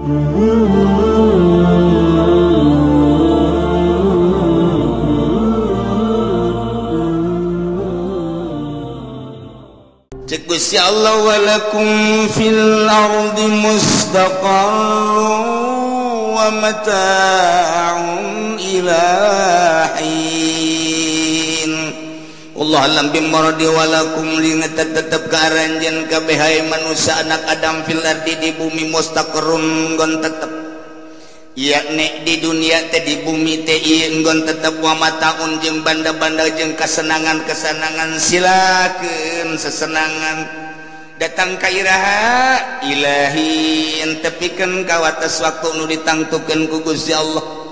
Cek Gusti Allah walakum fil ardi mustaqarrun wa mata'un ila hin. Allah alam bimardi walakum li tetep ka aranjeun kabeh hae manusia anak Adam fil ardi di bumi mustaqarrun nggon tetep. Yakni di dunia teh di bumi teh ieu nggon tetep wa mataun jeung banda-banda jeung kesenangan-kesenangan silakeun sesenangan datang ka iraha ilahi tepikeun ka wates waktu nu ditangtukeun ku Gusti Allah.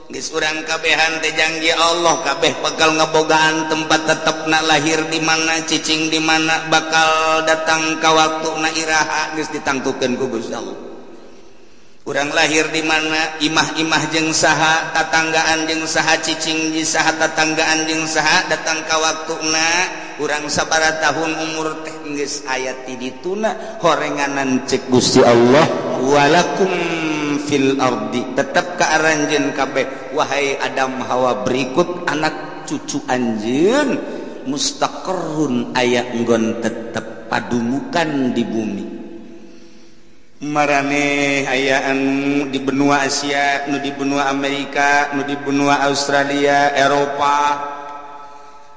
Geus urang kabehan teh janji Allah kabeh bakal ngabogaan tempat tetepna lahir di mana cicing di mana bakal datang ka waktuna iraha geus ditangtukeun ku Gusti Allah. Urang lahir di mana imah-imah jeung saha tatanggaan jeung saha cicing di saha tatanggaan jeung saha datang ka waktuna urang sabaraha tahun umur teh geus aya ti dituna horenganan cek Gusti Allah walakum fil ardi tetep ka aranjeun kabeh wahai Adam Hawa berikut anak cucu anjeun mustaqarrun aya nggon tetep padumukan di bumi. Marane ayaan di benua Asia, nu di benua Amerika, nu di benua Australia, Eropa.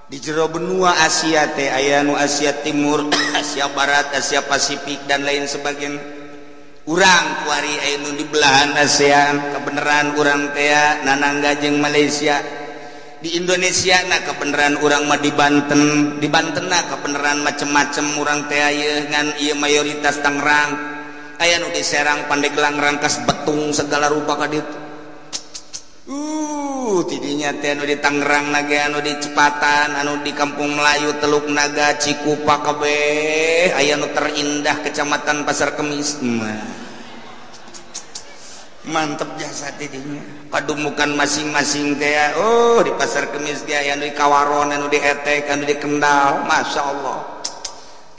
Di jero benua Asia teh aya nu Asia Timur, Asia Barat, Asia Pasifik dan lain sebagainya. Urang kuari aya nu di belahan ASEAN, kebenaran urang teh nanangga jeung Malaysia. Di Indonesia na kebenaran urang mah di Banten, di Banten na kebenaran macem-macem urang teh ieu ngan ieu mayoritas Tangerang. Aya nu di Serang, Pandeglang, Rangkas, Betung segala rupa ka ditu. Tidinya teh anu di Tangerang na ge anu di Cepatan, anu di Kampung Melayu, Teluk Naga, Cikupa kabeh aya nu terindah Kecamatan Pasar Kemis. Mantep jasa tidinya. Padumukan masing-masing teh oh di Pasar Kemis ge aya anu di Kawaron, anu di Etek, anu di Kendal, Masya Allah.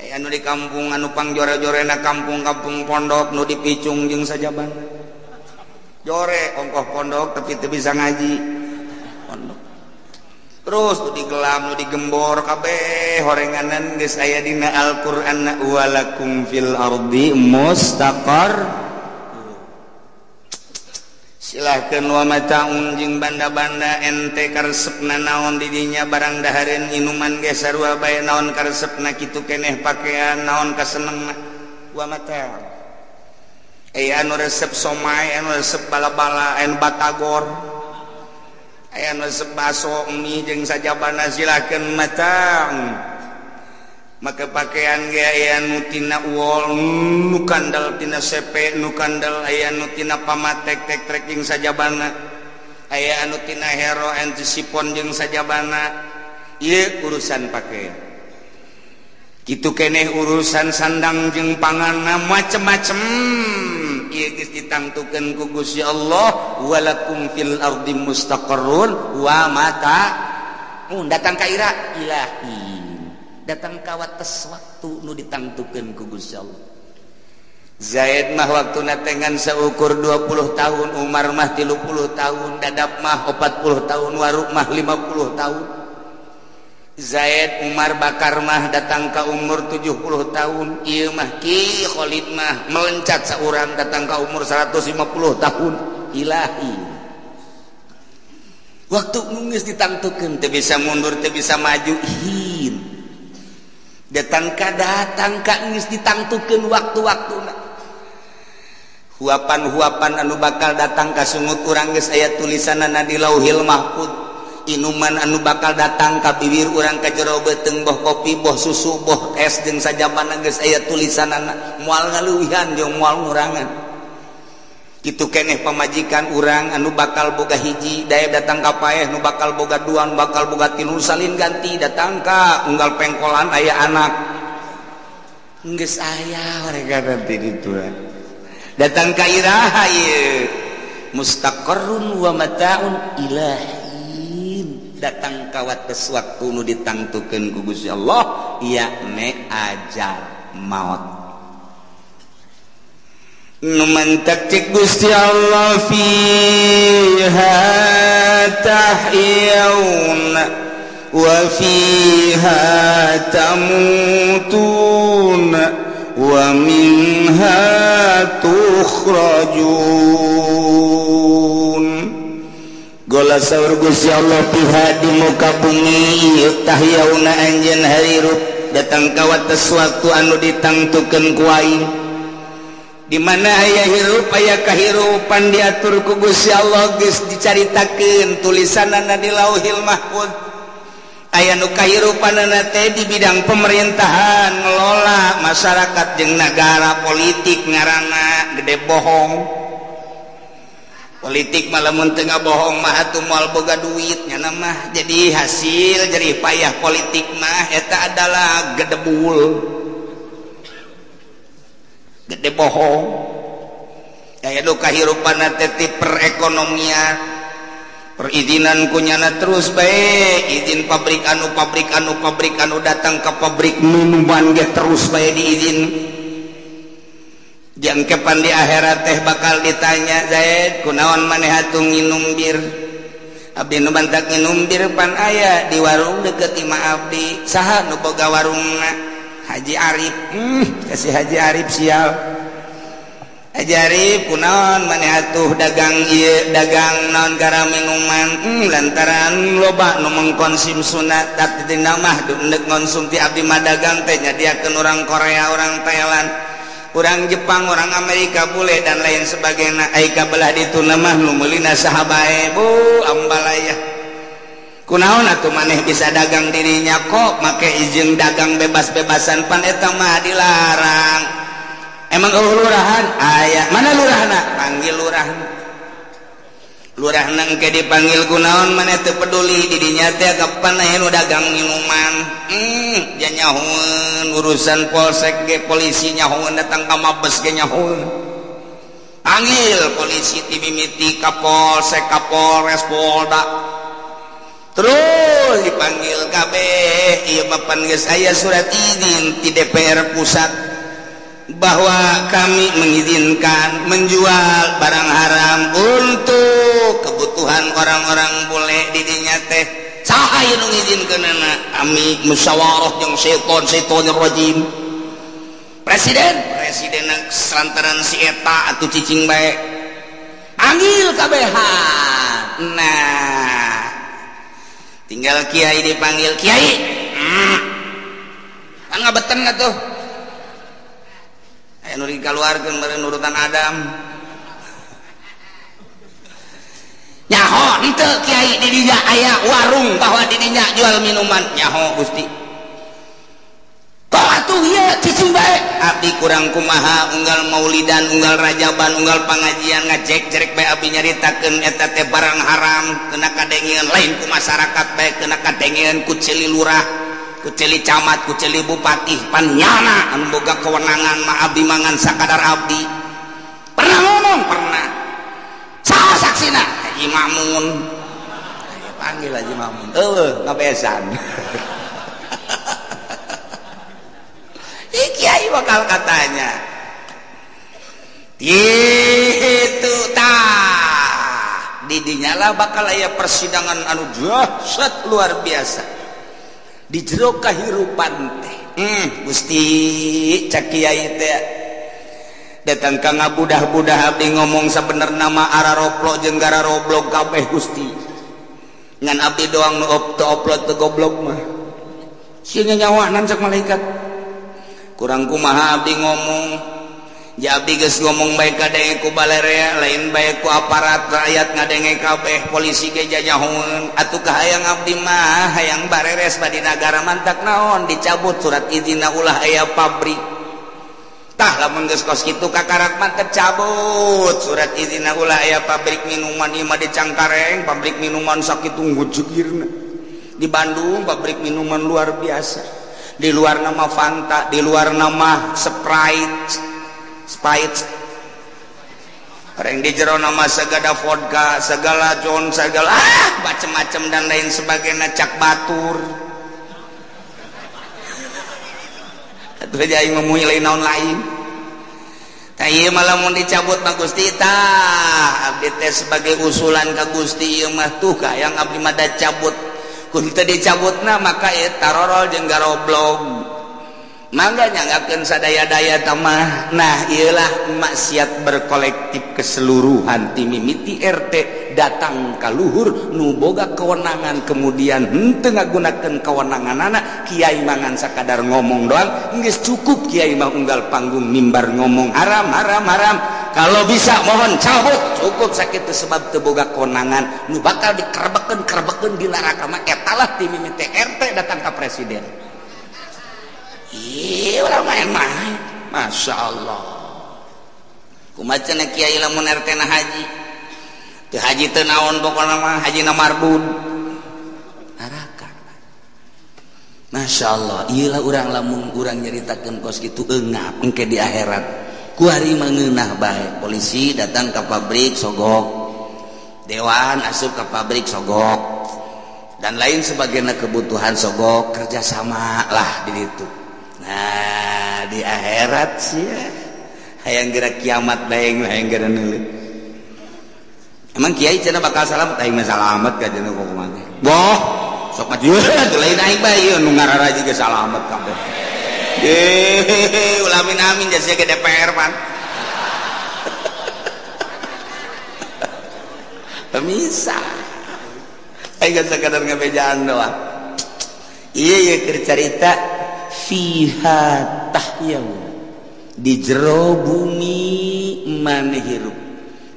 Anu di kampung anu pangjore-jorena kampung-kampung pondok nu dipicung jeung sajabana jore ongkoh pondok tapi teu bisa ngaji pondok terus nu digelam nu digembor kabeh horenganan geus aya dina Al-Qur'an walakum fil ardi mustaqar silahkeun wa mataun jeung banda-banda ente karesepna naon di dinya barang dahareun inuman ge sarua bae naon karesepna kitu keneh pakaian naon kasenengna wa mata aya anu resep somai anu resep bala-bala anu batagor aya anu resep baso mie jeung sajabana silahkeun mataun maka pakaian ge aya nu tina wol nu kandel tina sepe nu kandel aya nu tina pamatek tek trek jeung sajabana aya anu tina hero antisipon jeung sajabana ieu urusan pakaian kitu keneh urusan sandang jeung panganna macem-macem ieu geus ditangtukeun ku Gusti Allah walakum fil ardi mustaqarrun wa mata datang ka ira ilahi datang ka wates waktu nu ditangtukeun ku Gusti Allah. Zaid mah waktuna tengan seukur 20 tahun, Umar mah 30 tahun, Dadap mah 40 tahun, Waruk mah 50 tahun. Zaid, Umar, Bakar mah datang ka umur 70 tahun, ieu mah Ki Khalid mah melencat saurang datang ka umur 150 tahun. Ilahi. Waktu nu geus ditangtukeun teu bisa mundur, teu bisa maju. Hin. Datang ka geus ditangtukeun waktu-waktuna. Huapan-huapan anu bakal datang ka sungut urang geus aya tulisanana di Lauhil Mahfud. Inuman anu bakal datang ka bibir urang ka jero beuteung boh kopi, boh susu, boh es jeung sajabana geus aya tulisanana moal ngaleuwihan jeung moal ngurangan. Kitu keneh pamajikan urang anu bakal boga hiji daya datang ka paeh nu bakal boga dua nu bakal boga tilu salin ganti datang ka unggal pengkolan aya anak geus aya mereka nanti ditu datang ka iraha ieu mustaqarrun wa mataun ilahin datang ka wates waktu nu ditangtukeun ku Gusti Allah yakni ajal maut. Nu mantak cek Gusti Allah fiha tahyauna wa fiha tamutuna wa minha tukhrajun. Gola saur Gusti Allah piha di muka bumi ieu tahyauna anjeun harirup datang ka wates waktu anu ditangtukeun ku aing. Di mana aya hirup aya kahirupan diatur ku Gusti Allah geus dicaritakeun tulisanana di Lauhil Mahfuz. Aya nu kahirupanana teh di bidang pemerintahan ngelola masyarakat jeung nagara politik ngaranna gede bohong. Politik malah mun teu ngabohong mah atuh moal boga duit nya mah. Jadi hasil jerih payah politik mah eta adalah gedebul, gede bohong. Aya nu kahirupanna teh ti perekonomian, perizinan kunyana terus bae, izin pabrik anu pabrik anu pabrik anu datang ke pabrik minuman ge terus bae diizin. Jangkepan di akhirat teh bakal ditanya, Zaid kunaon maneh atuh nginum bir? Abdi nu bantak nginum bir pan aya di warung deket imah abdi. Saha nu boga warungna? Haji Arif. Kasih Haji Arif sial. Haji Arif kunaon maneh atuh dagang ieu dagang naon gara minuman? Lantaran loba nu mengkonsumsuna tapi dina mah deuk ngonsumti abdi mah dagang teh nyadiakeun urang Korea, urang Thailand, urang Jepang, orang Amerika bule dan lain sebagainya. Ai kabelah ditu mah nu meulina saha bae bu ambalaya. Kunaon atuh maneh bisa dagang dirinya kok make izin dagang bebas-bebasan pan eta mah dilarang. Emang eueuh lurahan? Aya. Mana lurahna? Panggil lurahna. Lurahna engke dipanggil kunaon maneh teu peduli didinya teh kapan aya nu dagang minuman. Dia nyahoeun urusan polsek ge polisi nyahoeun datang ka Mabes ge nyahoeun. Panggil polisi ti mimiti ka polsek ka Polres Polda. Terus dipanggil kabeh ieu mah pan geus aya surat izin ti DPR pusat bahwa kami mengizinkan menjual barang haram untuk kebutuhan orang-orang bule didinya teh. Saha ieu nu ngizinkeunana? Kami musyawarah jeung setan setanir rajim. Presiden presiden lantaran si eta atuh cicing bae panggil kabehan. Nah tinggal kiai dipanggil kiai. Kan ngabeten atuh aya nu dikaluarkeun meureun urutan Adam. Nyaho henteu kiai di dinya aya warung bahwa di dinya jual minuman. Nyaho Gusti. Kok atuh ieu cicing bae? Abdi kurang kumaha unggal maulidan, unggal rajaban, unggal pangajian ngajek jerek bae abdi nyaritakeun eta teh barang haram kena kadengeun lain ku masyarakat bae kena kadengeun ku ceuli lurah, ku ceuli camat, ku ceuli bupati pan nyana anu boga kewenangan mah abdi mangan sakadar abdi. Pernah ngomong? Pernah. Saha saksina? Haji Makmun. Panggil Haji Makmun. Eueuh ngabesan. Ih kiai bakal katanya. Itu tah. Didinya lah bakal aya persidangan anu dahsyat luar biasa. Di jero kahirupan teh. Gusti cak kiai teh datang ka ngabudah-budah abdi ngomong sabenerna mah araroplo jeung gararoblog kabeh Gusti. Ngan abdi doang nu teu oplot teu goblok mah. Sieun nyawanan cak malaikat. Kurang kumaha abdi ngomong. Ja abdi geus ngomong bae kadenge ku balerea lain bae ku aparat rakyat ngadenge kabeh polisi ge janyahoeun. Atuh kahayang abdi mah hayang bareres badi nagara mantak naon dicabut surat izinna ulah aya pabrik. Tah lamun geus kos kitu kakarak mah tercabut surat izinna ulah aya pabrik minuman ieu mah di Cangkareng pabrik minuman sakitu ngujegirna. Di Bandung pabrik minuman luar biasa. Di luar nama Fanta, di luar nama Sprite, Sprite. Orang di jero nama segala vodka, segala John, segala macem-macem dan lain sebagainya cak batur. Atuh aja aing memuhi lain naon lain. Tah ieu mah lamun dicabut mah Gusti tah abdi teh sebagai usulan ka Gusti ieu mah tuh ka yang abdi mah da cabut. Kun teu dicabutna maka ieu tarorol jeung garoblog. Mangga nyanggakeun sadaya-daya tamah. Nah ieulah maksiat berkolektif keseluruhan ti mimiti RT datang ka luhur nu boga kewenangan kemudian henteu ngagunakeun kewenanganana kiai mangan sakadar ngomong doang geus cukup kiai mah unggal panggung mimbar ngomong haram haram haram kalau bisa mohon cabut cukup sakitu sebab teu boga kewenangan nu bakal dikerebekeun-kerebekeun di neraka mah eta lah ti mimiti RT datang ka presiden. Iya orang main-main. Masya Allah. Kumaha cenah kiai lamun RT na haji. Teu haji teu naon pokona mah haji na marbun. Neraka. Masya Allah. Ieu lah urang lamun urang nyaritakeun kos kitu eungap engke di akhirat. Kuari mah ngeunah bae. Polisi datang ka pabrik sogok. Dewan asup ka pabrik sogok. Dan lain sebagainya kebutuhan sogok kerjasama lah di ditu. Nah di akhirat sih ya. Hayang gerak kiamat baeng hayang gerak neuleut. Emang kiai cenah bakal salamet aing mah salamet ka cenah kumaha teh. Boh, sok mah teu lain aing bae ieu nu ngararaji ge salamet kabeh. Ye, ulah amin amin jasa ge DPR pan. Pemisah. Aing geus sakadar ngabejaan doang. Ieu ye keur carita fiha tahyau di jero bumi maneh hirup.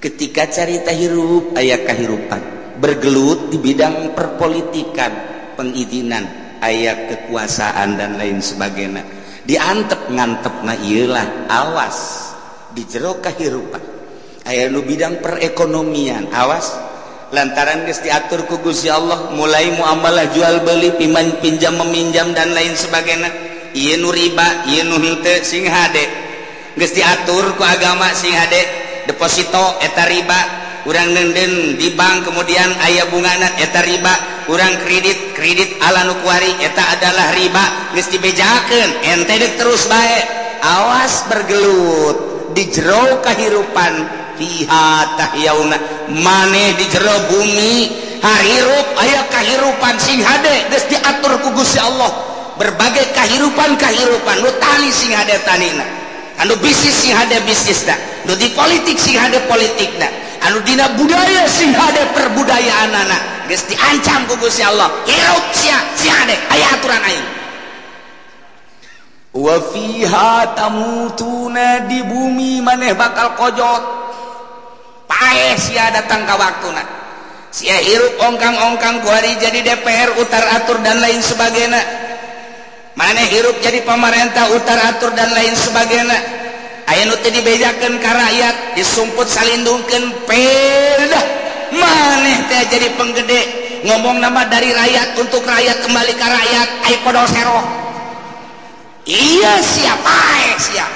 Ketika carita hirup aya kahirupan bergelut di bidang perpolitikan pengizinan aya kekuasaan dan lain sebagainya diantep ngantepna ieulah awas di jero kahirupan aya nu bidang perekonomian awas lantaran geus diatur ku Gusti Allah mulai muamalah jual beli piman pinjam meminjam dan lain sebagainya ieu nu riba ieu nu henteu sing hade geus diatur ku agama sing hade deposito eta riba urang neundeun di bank kemudian aya bungana eta riba urang kredit kredit ala nu kuari eta adalah riba geus dibejakeun ente deuk terus bae awas bergelut di jero kahirupan fiha tahyauna maneh di jero bumi harirup aya kahirupan sing hade geus diatur ku Gusti Allah berbagai kahirupan-kahirupan nu tani sing hade tanina anu bisnis sing hade bisnisna nu di politik sing hade politikna anu dina budaya sing hade perbudayaanana geus diancam ku Gusti Allah hirup sia sing hade aya aturan aing. Wa fiha tamutuna di bumi maneh bakal kojot paeh sia datang ka waktuna sia hirup ongkang-ongkang kuari jadi DPR utar atur dan lain sebagainya maneh hirup jadi pemerintah utar atur dan lain sebagainya aya nu teu dibejakeun ka rakyat disumput salindungkeun pedah maneh teh jadi penggede ngomong nama dari rakyat untuk rakyat kembali ka rakyat ai podol seroh iya siap paeh siap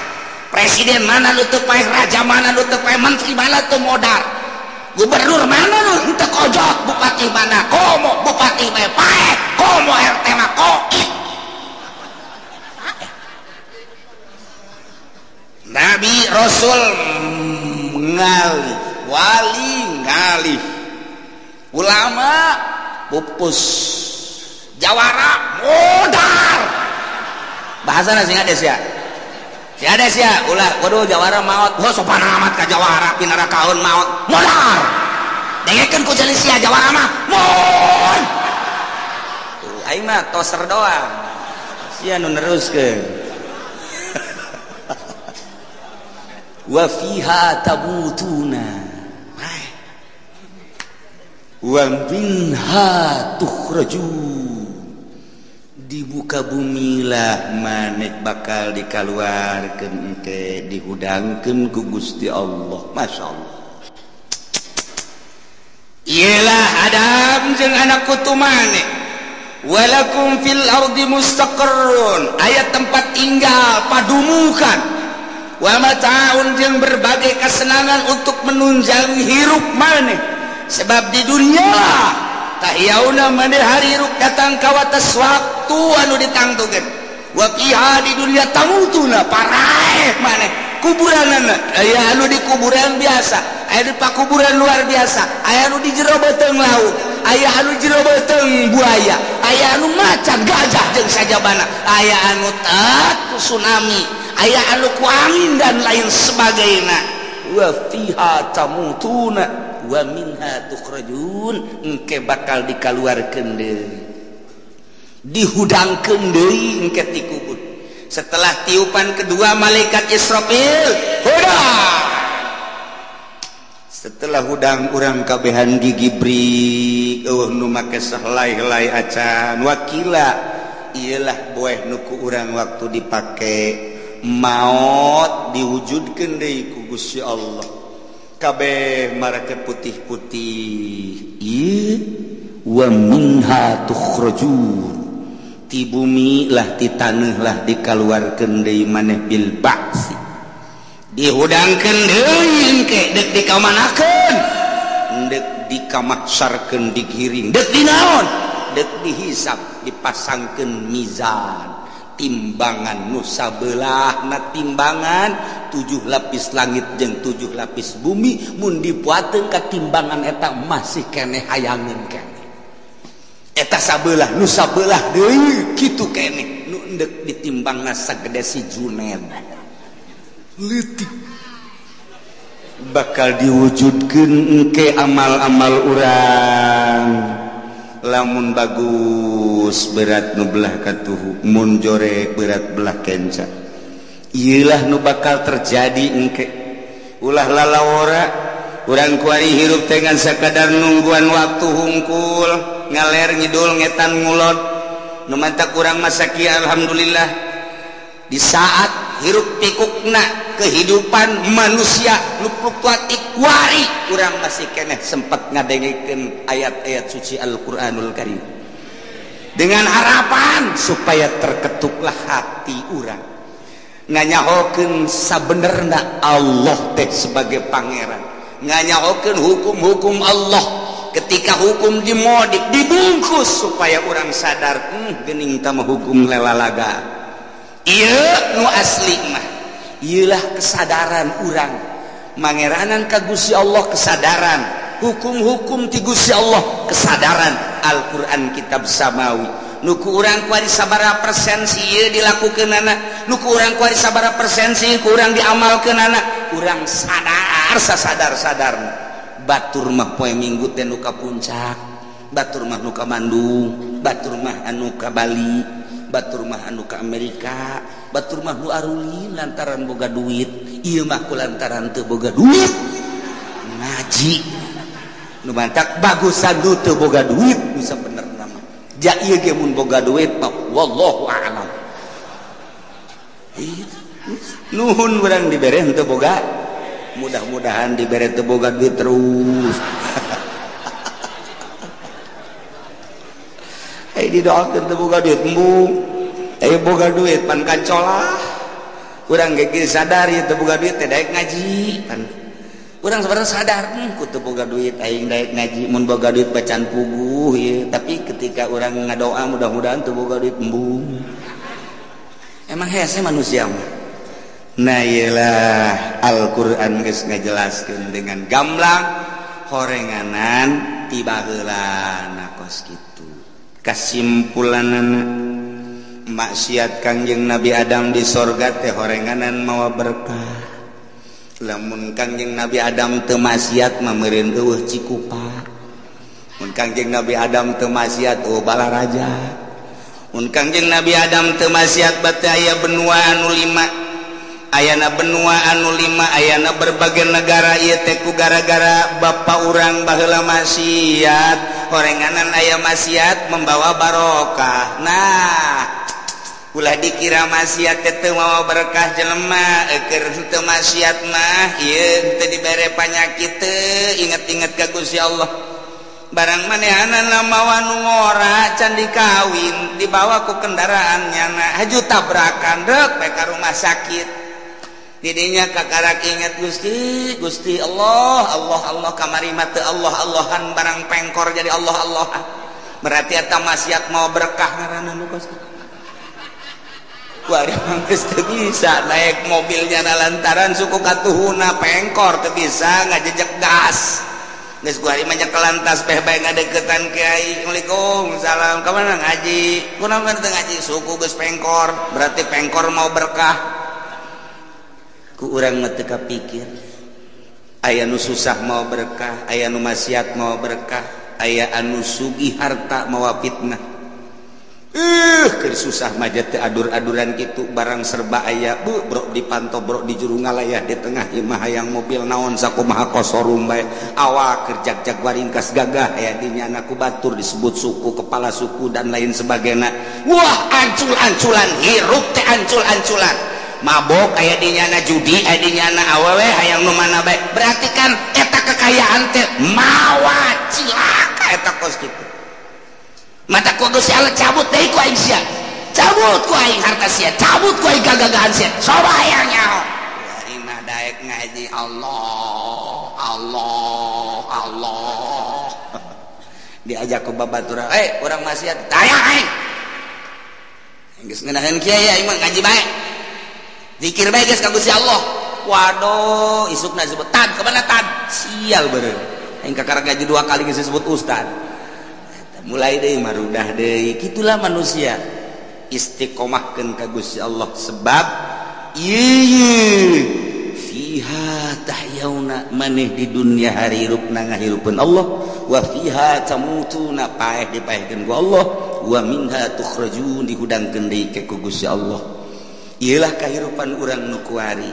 presiden mana nu teu paeh raja mana nu teu paeh menteri mana teu modar gubernur mana nu teu kojot bupati mana komo bupati mah paeh komo RT mah koit. Nabi Rasul ngalih wali ngalih ulama pupus jawara modar bahasana sing ades ya si ades ya ulah waduh jawara maot oh sopan amat ka jawara pinara kaun maot modar dengekeun ku jali sia jawara mah mon tuh aing mah toser doang sia nu neruskeun. Wa fiha tabutuna wa minha tukhrajun dibuka bumi lah maneh bakal dikaluarkeun engke dihudangkeun ku Gusti Allah. Masya Allah. Iyalah Adam jeung anak kutu maneh walakum fil ardi mustaqarrun aya tempat tinggal padumukan wa mata'un jeung berbagai kesenangan untuk menunjang hirup maneh sebab di dunia tahyauna maneh hirup datang ka wates waktu anu ditangtukeun wa fiha di dunia tamutuna paraeh maneh Kuburanana aya anu di kuburan biasa, aya di pakuburan luar biasa, aya anu di jero beuteung laut, aya anu jero beuteung buaya, aya anu macan gajah jeung sajabana, aya anu ku tsunami, aya anu ku angin dan lain sebagainya. Wa fiha tamutuna wa minha tukhrajun, engke bakal dikaluarkeun deui, dihudangkeun deui engke ti kubur. Setelah tiupan kedua malaikat Israfil hudang. Setelah hudang urang kabehan gigi brik eueuh nu make sahelai-helai acan wakila iyalah boeh nu ku urang waktu dipake maot diwujudkeun deui ku Gusti Allah kabeh marake putih-putih ieu wa minha tukhrajun ti bumi lah ti taneuh lah dikaluarkeun deui maneh bil ba'si dihudangkeun deui engke deuk dikamanakeun deuk dikamaksarkeun digiring deuk dinaon deuk dihisab dipasangkeun mizan timbangan nu sabelahna timbangan 7 lapis langit jeung 7 lapis bumi mun dipuateun ka timbangan eta masih keneh hayangeun keneh eta sabelah nu sabelah deui kitu keneh nu endek ditimbangna sagede si Junen leutik bakal diwujudkeun engke amal-amal urang lamun bagus berat nu belah katuhu mun jore berat belah kenca ieulah nu bakal terjadi engke ulah lalawora urang kuari hirup teh ngan sakadar nungguan waktu hungkul ngaler ngidul ngetan ngulon nu mantap urang masaki alhamdulillah di saat hirup pikukna kehidupan manusia nu fluktuatif kuari urang masih keneh sempat ngadengekeun ayat-ayat suci Al-Qur'anul Karim dengan harapan supaya terketuklah hati urang nganyahokeun sabenerna Allah teh sebagai pangeran, nganyahokeun hukum-hukum Allah ketika hukum dimodif dibungkus supaya orang sadar gening tama hukum lelalaga ieu nu asli mah ieulah kesadaran urang mangeranan ka Gusti Allah, kesadaran hukum-hukum ti Gusti Allah, kesadaran Al-Qur'an kitab samawi nu ku urang kuari sabaraha persen ieu dilakukeunana, nu ku urang kuari sabaraha persen sieun ku urang diamalkeunana, urang sadar sasadar-sadarna. Batur mah poe Minggu teh nu ka Puncak, batur mah nu ka Bandung, batur mah anu ka Bali, batur mah anu ka Amerika, batur mah nu arulin lantaran boga duit, ieu mah ku lantaran teu boga duit ngaji nu mantak bagusan nu teu boga duit bisa bener nama ja ieu ge mun boga duit mah wallahu a'lam. Nuhun urang dibere teu boga, mudah-mudahan dibere teu boga duit terus. Didoakeun teu boga duit embung, boga duit pan kancolah. Urang ge sadar ieu teu boga duit teh daek ngaji pan. Urang sebenarnya sadar ku teu boga duit aing daek ngaji, mun boga duit bacan puguh ieu. Tapi ketika urang ngadoa mudah-mudahan teu boga duit embung. Emang hese manusia mah. Nah iyalah Al-Qur'an geus ngajelaskeun dengan gamblang horenganan ti baheulana kos kitu. Kasimpulanana maksiat Kangjeng Nabi Adam di sorga teh horenganan mawa berkah. Lamun Kangjeng Nabi Adam teu maksiat mah meureun eueuh Cikupa. Mun Kangjeng Nabi Adam teu maksiat eueuh Balaraja. Mun Kangjeng Nabi Adam teu maksiat bate aya benua anu 5. Ayana benua anu 5, ayana berbagai negara ieu teh ku gara-gara bapa urang baheula maksiat, horenganan aya maksiat membawa barokah. Nah, ulah dikira maksiat teh teu mawa berkah jelema, keur teu maksiat mah ieu teu dibere panyakit teu inget-inget ka Gusti Allah. Barang manehanana mawa nu ngora can dikawin, dibawa ku kendaraan nyana, haju tabrakan reuk bae ka rumah sakit. Didinya kakarak ingat Gusti, Gusti Allah, Allah, Allah kamari mah teu Allah Allahan barang pengkor jadi Allah Allahan. Berarti eta maksiat mau berkah ngaranna nu kos. Kuari mah geus teu bisa naik mobilnya lantaran suku katuhuna pengkor teu bisa ngajejek gas. Geus kuari mah nyekelan tasbeh bae ngadeukeutan kiai. Waalaikumsalam. Ka mana ngaji? Kunaon teu ngaji? Suku geus pengkor, berarti pengkor mau berkah. Ku urang mah teu kapikir. Aya nu susah mau berkah, aya nu maksiat mau berkah, aya anu sugih harta mawa fitnah. Keur susah mah teu adur-aduran kitu barang serba aya bu bro dipantau bro di juru ngalayah di tengah imah hayang mobil naon sakumaha kosorum bae awak keur jag-jag waringkas gagah aya di nyana ku batur disebut suku kepala suku dan lain sebagainya. Wah ancul-anculan hirup teh ancul-anculan mabok aya di nyana judi aya di nyana awewe hayang nu mana bae berarti kan eta kekayaan teh mawa cilaka eta kos kitu. Mata ku Gusti Allah cabut deui ku aing sia. Cabut ku aing harta sia, cabut ku aing kagagahan sia. Coba hayang nyaho. Ari mah daek ngaji Allah, Allah, Allah. Diajak ku babaturan, "Eh, urang maksiat." Taya aing. Geus ngeunaheun kieu ya aing mah ngaji bae. Zikir bae geus ka Gusti Allah. Waduh, isukna disebut tad, ka mana tad? Sial beureum. Aing kakara gaji 2 kali geus disebut ustad. Mulai deui marudah deui. Kitulah manusia istiqomahkeun ka Gusti Allah sebab ieu fiha tahyauna maneh di dunia harirupna ngahirupeun Allah wa fiha tamutuna paeh dipaehkeun ku Allah wa minha tukhrajun dihudangkeun deui ke ku Gusti Allah. Ieulah kahirupan urang nu kuari.